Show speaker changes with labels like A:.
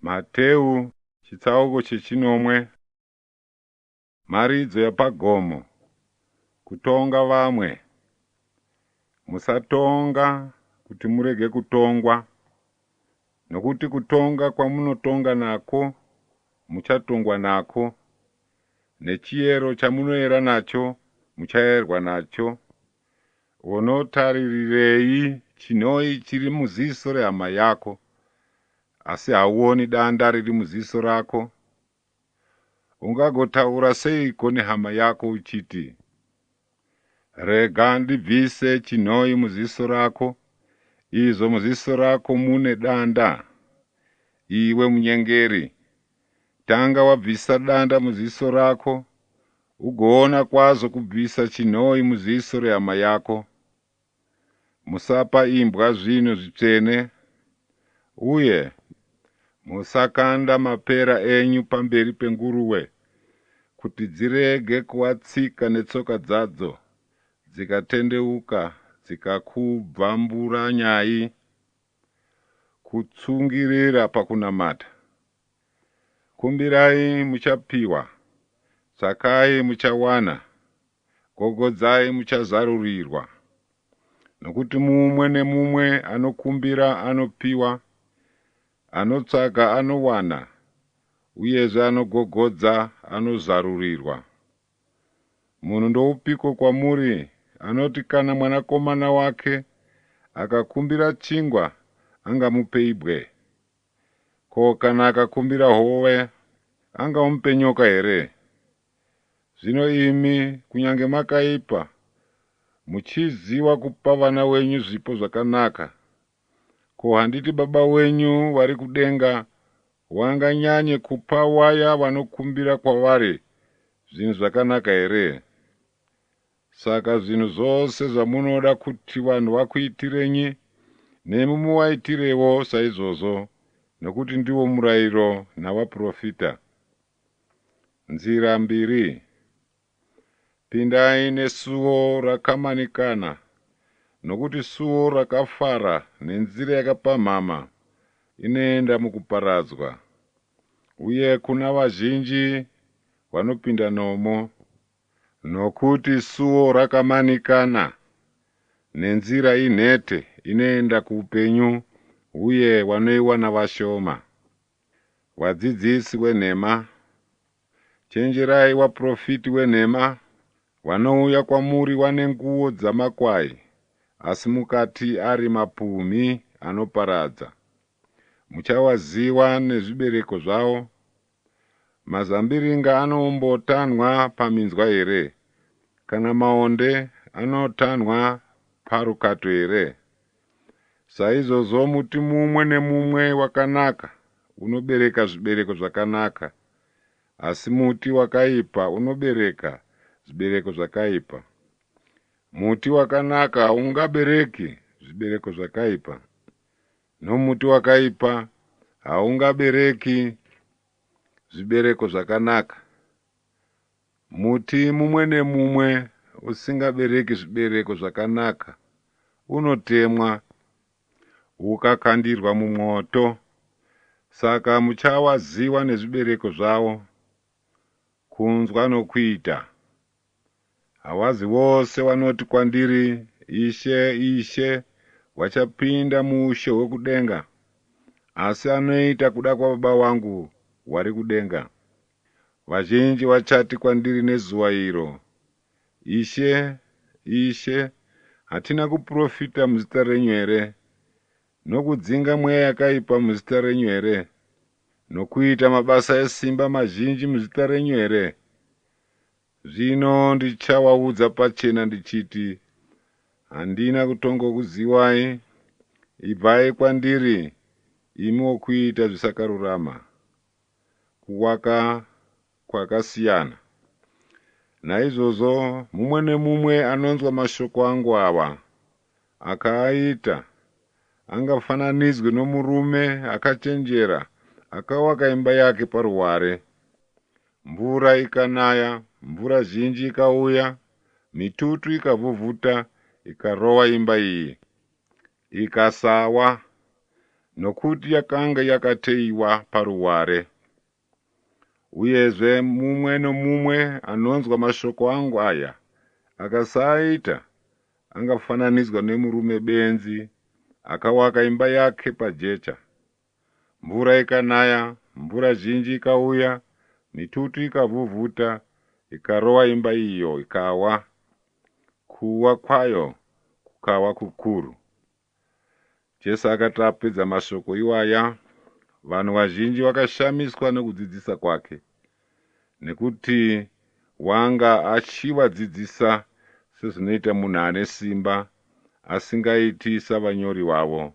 A: Mateu chitsauko chechinomwe. Mharidzo yapagomo. Kutonga vamwe. Musatonga kuti murege kutongwa, nokuti kutonga kwamunotonga nako muchatongwa nako, nechiyero chamunoyera nacho muchayerwa nacho. Unotaririrei chinhoi chiri muziso rehama yako, asi hauoni danda riri muziso rako? Ungagotaura seiko nehama yako uchiti, Rega ndibvise chinhoi muziso rako, izvo muziso rako mune danda? Iwe munyengeri, tanga wabvisa danda muziso rako, ugoona kwazvo kubvisa chinhoi muziso rehama yako. Musapa imbwa zvinhu zvitsvene, uye musakanda mapera enyu pamberi penguruve, kuti dzirege kuatsika netsoka dzadzo, dzikatendeuka dzikakubvamburanyai. Kutsungirira pakunamata. Kumbirai muchapiwa, tsvakai muchawana, gogodzai muchazarurirwa. Nokuti mumwe nemumwe anokumbira anopiwa, anotsvaga anowana, uyezve anogogodza anozarurirwa. Munhu ndoupiko kwamuri anoti kana mwanakomana wake akakumbira chingwa angamupe ibwe? Ko kana akakumbira hove angamupe nyoka here? Zvino imi, kunyange makaipa, muchiziva kupa vana wenyu zvipo zvakanaka, ko handiti Baba wenyu vari kudenga wanganyanye kupa waya vanokumbira kwavari zvinhu zvakanaka here? Saka zvinhu zvose zvamunoda kuti vanhu vakuitirenyi, nemi muvaitirewo saizvozvo, nokuti ndiwo murayiro navaprofita. Nzira mbiri. Pindai nesuo rakamanikana, nokuti suo rakafara nenzira yakapamhama inoenda mukuparadzwa, uye kuna vazhinji vanopinda nomo. Nokuti suo rakamanikana, nenzira inhete inoenda kuupenyu, uye vanoiwana vashoma. Vadzidzisi wenhema. Chenjerai vaprofiti wenhema, vanouya kwamuri vane nguo dzamakwai, asi mukati ari mapumhi anoparadza. Muchavaziva nezvibereko zvavo. Mazambiringa anombotanhwa paminzwa here? Kana maonde anotanhwa parukato here? Saizvozvo muti mumwe nemumwe wakanaka unobereka zvibereko zvakanaka, asi muti wakaipa unobereka zvibereko zvakaipa. Muti wakanaka haungabereki zvibereko zvakaipa, nomuti wakaipa haungabereki zvibereko zvakanaka. Muti mumwe nemumwe usingabereki zvibereko zvakanaka unotemwa ukakandirwa mumwoto. Saka muchawaziwa nezvibereko zvavo. Kunzwa nokuita. Havazi vose vanoti kwandiri, Ishe, Ishe, vachapinda muushe hwekudenga, asi anoita kuda kwaBaba vangu vari kudenga. Vazhinji vachati kwandiri nezuva iro, Ishe, Ishe, hatina kuprofita muzita renyu here, nokudzinga mweya yakaipa muzita renyu here, nokuita mabasa esimba mazhinji muzita renyu here? Zvino ndichavaudza pachena ndichiti, Handina kutongokuziwai, ibvai kwandiri, imi wokuita zvisakarurama. Kuwaka kwakasiyana. Naizvozvo mumwe nemumwe anonzwa mashoko angu awa, akaaita, angafananidzwe nomurume akachenjera akawaka imba yake paruware. Mvura ikanaya, mvura zhinji ikauya, mitutu ikavhuvhuta ikarova imba iyi, ikasawa, Nokuti yakanga yakateiwa paruware. Uyezve mumwe nomumwe anonzwa mashoko angu aya, akasaaita, angafananidzwa nemurume benzi, akawaka imba yake pajecha. Mvura ikanaya, mvura zhinji ikauya, mitutu ikavhuvhuta, ikarova imba iyo, ikawa. Kuwa kwayo kukawa kukuru. Jesu akati apedza mashoko iwaya, vanhu vazhinji vakashamiswa nekudzidzisa kwake, nekuti wanga achivadzidzisa sezvinoita munhu ane simba, asingaiti savanyori vavo.